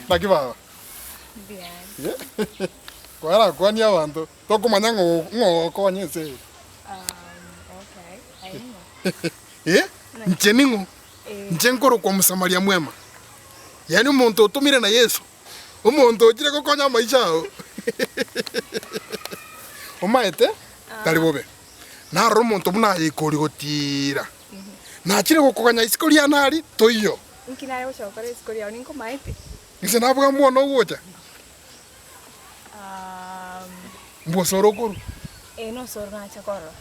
Naki baba? Mbuya. Kwarakwanie abanto, tokomanya ng'a ng'o ogokonya ense eye. Okay, aye ning'o? Eh, inche ning'o? Inche nkorokwa Mosamaria mwema, yaani omonto otomire na Yeso, omonto ochire gokonya amaisha ao. Omaete, tari bobe. Narora omonto buna aye ikori gotiira, nachire gokoganya isiko riane aria, toiyo. Inki nare gocha gokora isiko riao ninkomaete? Inse naboga mbono ogocha, mbosoro okorwa. Ee, nosoro nacha korora.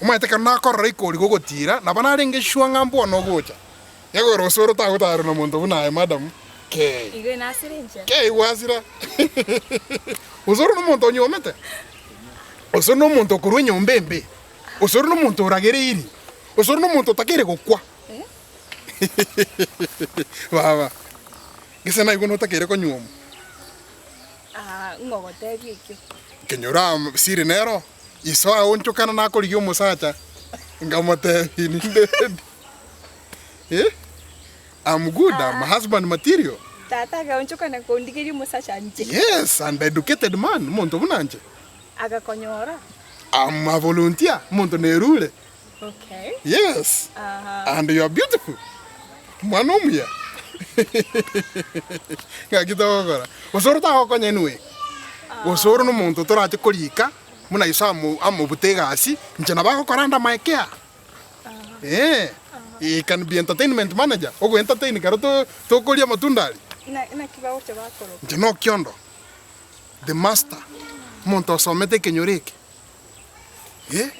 Omanyete ekero nakorora ikori gogotiira, nabo narenge sure ng'a mbono ogocha. Egoro osoro tagotara na monto buna aye madam, kei. Igo nasire inche. Kei gwasira. Osoro nomonto onyuomete? Osoro nomonto okorwa enyomba embe? Osoro nomonto oragereiri? Osoro nomonto otakeire gokwa? Baba, gese naigwe notakeire konyuomwa? Ah, ng'o ogotebia ekio? Kenyora amo siri nero, iso aonchokana nakorigia omosacha, nkamotebia ninde ready. Eh, I'm good, I'm husband material. Tata agaonchokana kondigeria omosacha inche. Yes, and educated man, omonto buna inche. Agakonyora. I'm a volunteer, omonto nerure. Okay. Yes. Aha. And you are beautiful. Mwana omuya. Ng'aki togokora. Gose oro tagokonya anyway. Gose oro nomonto torache korika buna iso amo amobute egasi, inche nabo agokora under my care. Eh. He can be entertainment manager, ogo entertain ekero to tokoria amatunda aria. Na naki bagocha bakoroka? Inche nokiondo, the master, omonto osomete ekenyoro eke. Eh,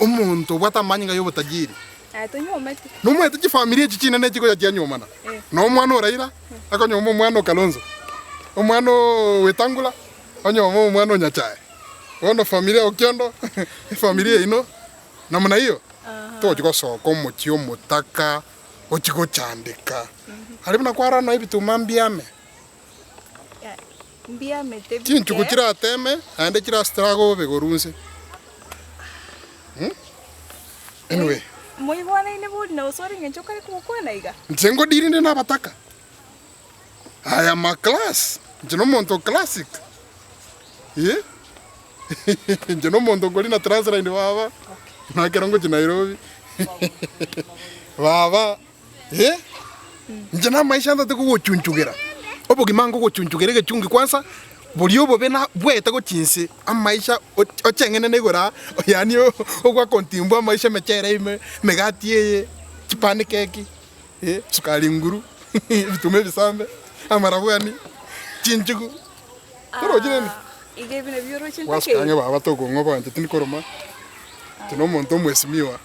omonto obwate amanyinga y'obotajiri. Aye tonyuometi. Nomanyete chifamiri echi chinene chigocha chianyuomana. Eh. Na omwana o Raila akonyuoma omwana o Kalonzo, omwana o Wetangula onyuoma omwana o Nyachae. Bono familia ya Okiondo, efamiri yaino namna hiyo. Togochi gosoka omochie omotaka, ochi gochandeka. Aria buna kwarora nonya ebituma mbiame. Mbiamete bike. Chinchugu chirateme, naende chirastruggle igoro inse. Anyway. Moigwanaine bori na gose ore eng'encho okare kogokwana iga? Inche ngodiri nde nabataka. I am a class. Inche nomonto classic. Eh? Inche nomonto nkori na Transline baba. Na ekero ngochia Nairobi. Baba. Eh, inche namaisha ntagete kogochunchugera, obogima nkogochunchugera egechungi kwanza, boria obobe na bwete gochia inse, amaisha och ocheng'enene igoro aa, yaani ogwakontimbwa amaisha emechere ime, emegati eye, chipancake, eh, sukari nguru, ebituma ebisambe, amarabwani, chinchugu, torochi rende? Iga ebi nabio oroche Gwasuka ang'e ntakeire. baba tokong'oba inche tindi koroma, inche na omonto omwesimiwa.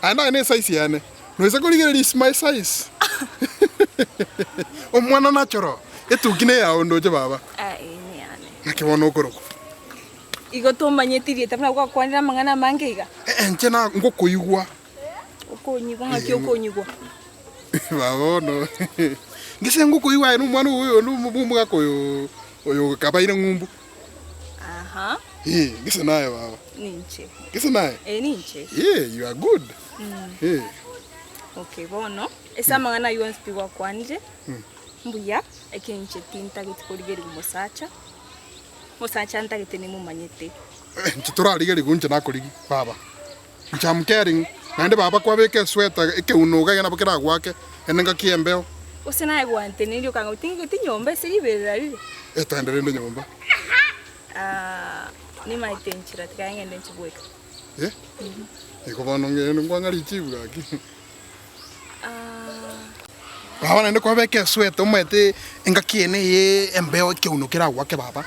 Aye naye ne size yane, noisa korigereria is my size. Omwana nachoro, etuki neyao ndoche baba. Ah, eh, neyane. Naki bono okorokwa? Igo tomanyeti rieta buna gwakwanire amang'ana amange iga? Eh, inche na ngokoigwa. Okonyigwa ng'aki okonyigwa? Baba bono, ngese ngokoigwa aye na omwana oyo onde omogaka oyo oyo kabaire ng'umbu. Aha. Eh, gese naye baba. Ninche. Gese naye? Eh, ninche. Eh, you are good. Eh. Okay, bono ase amang'ana ayio onsi pi gwakwanire, mbuya, eke inche tintageti korigereria omosacha, omosacha ntagete nimomanyete. Eh, inche torarigerigwe inche nakorigia baba. Inche am caring, naende baba kwabeka esweta ekeuno iga iga nabo keragoake, ende ngaki embeo. Gose naye gwanteneria okanga ting'igeti nyomba ase riberera rire. Eh, togende rende nyomba. Ah, nimaete enchera tiga ng'ende inche bweka. Eh, igo bono ng'ende nkwang'a richibu gaki. Ah. Baba naende kwabeka esweta omanyete engaki eye neye embeo ekeuno keragoake baba.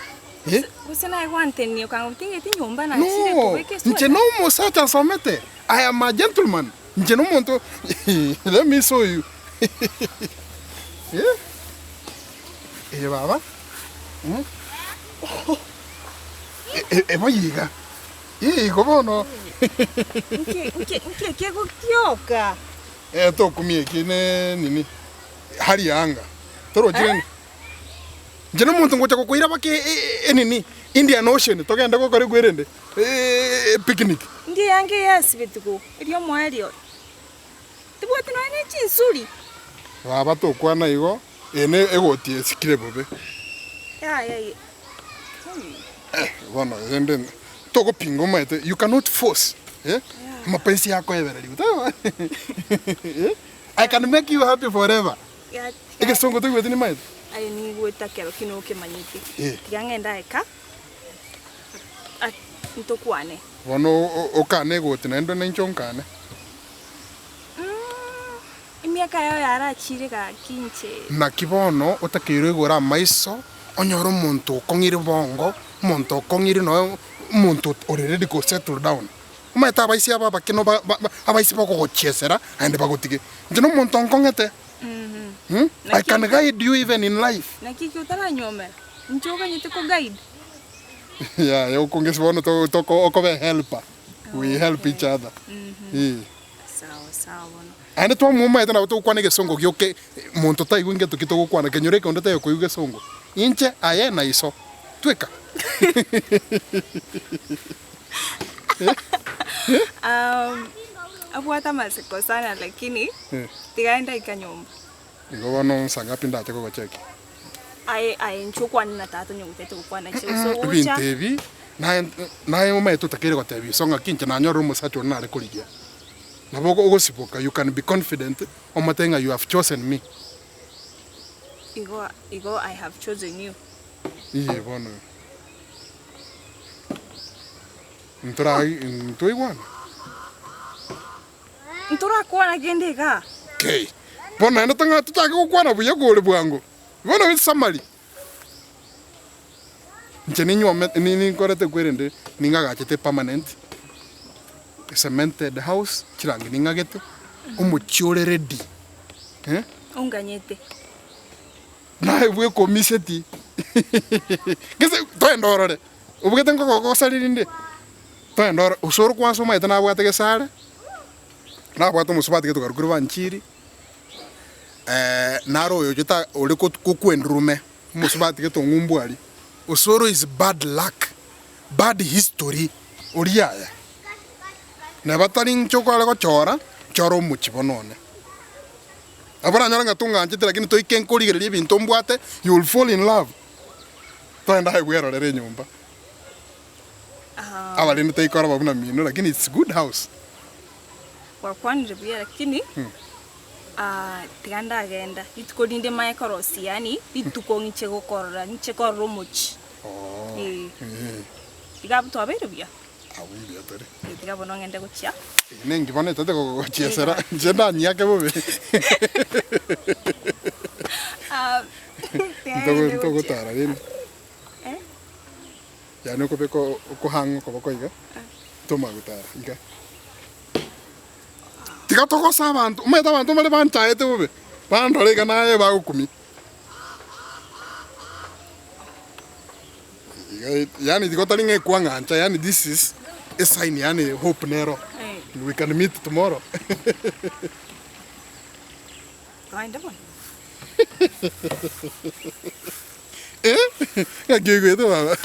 Eh? Gose naye gwantenia okanga ting'eti nyomba nachire No, kobeka inche esweta. na omosacha nsomete, I am a gentleman, inche na omonto let me show you eh, eye baba mm, e- e- eboyie iga, ii igo bono Nki nki nki ekegotioka? Eh, tokumia eki ne nini, hali ya anga, torochi rende? Inche nomonto ngocha gokoira mpaka enini, Indian Ocean, togende gokora ekwe rende, epicnic. Inki yange yasibeti go, erio omoerio. Tibwati nonya ne chinsuri. Baba tokwana igo, eye ne egoti esikire bobe. Yaya ye. Eh, bono rende togopinga omanyete, you cannot force eh, amapensi akoebereriwa taibo eh, I can make you happy forever. Egesongo toigweti nimanyete? Aye nigwete ekero ki nokemanyete. Eh. Tiga ng'ende aye ka, ntokwane. Bono okane egoti naende nainche onkane. Emiaka yao yarachire gaki inche. Naki bono otakeirwe igoro amaiso, onyore omonto okong'ire bongo, omonto okong'ire nonya omonto ore ready go settle down. Omanyete abaisia aba abake no ba- ba- abaisia bakogochiesera naende bagotige. Inche nomonto nkong'ete, I can guide you even in life. Naki ekio otaranyuomera, inche oganyete ko guide? Yaya okong'esi bono to- toko okoba ehelper, we help each other, eh. Sawa sawa bono. Aende twamomaete nabo togokwana egesongo gioke, monto taigwe ngento ki togokwana, kenyoro eke onde taiyo koigwa egesongo, inche, aye, na iso, tweka. Abwate amaseko sana lakini tiga aende aika nyomba. Igo bono nsa ngapi ndache kogochekia? Aye aye inche okwane na tata onye gotete gokwana inche gose ogocha. Ebinto ebi naye naye omanyete otakeire gotebia iso ng'aki inche nanyorire omosacha one nare korigia. Nabo ogosiboka you can be confident omotebie ng'a you have chosen me. Igo igo I have chosen you. Iyee bono ntorai ntoigwana? Ntorakwana kende igaa. Okay. Bono naende tong'a tochake gokwana buya kore bwango. Bono in summary, inche ninywome ni ninkorete kwerende ning'agachete permanent cemented house, chirangi ning'agete, omochie ore ready eh. Onganyete. Naye bwekomiseti gese toende orore, obugete nkogogosari rinde. Toende ore, gose ore kwansa omanyete nabwate gesare, nabwate omosubati gete okarokire banchiri, naro oyo ochete ore gokwa endurume, omosubati gete ong'umbu aria, osoro is bad luck, bad history, oria aya. Neba tari inche okare gochora, nchore omochie bono one. Nabo oranyore ng'a tong'anchete lakini toike nkorigereria ebinto mbwate, you will fall in love. Toende aye bwerorere enyomba. Abarende taikoroba buna mino lakini it's good house. Gwakwanire buya lakini tiga ndagenda rituko rinde manye korosia yaani rituko ng'iche gokorora ng'iche korora omochie. Oh, Eh. eh. Iga abwo twabeire buya. Abwo mbuya tore. Eh, tiga bono ng'ende gochia. Eye nenki bono etete gogochiesera inche ndanyiake bobe. Ah, tiga ng'ende gochia. Ntogotara rende. Eh? Yaani okobeka okohang'a okoboko iga, tomanye gotara iga. Tiga togose abanto, omanyete abanto mbare banchaete bobe, bandore iga naye bagokumia. Iga yaani igo tari ng'a ekwang'ancha yaani this is a sign yaani hope nero, we can meet tomorrow. Togende bono. Eh, ng'aki oigwete baba?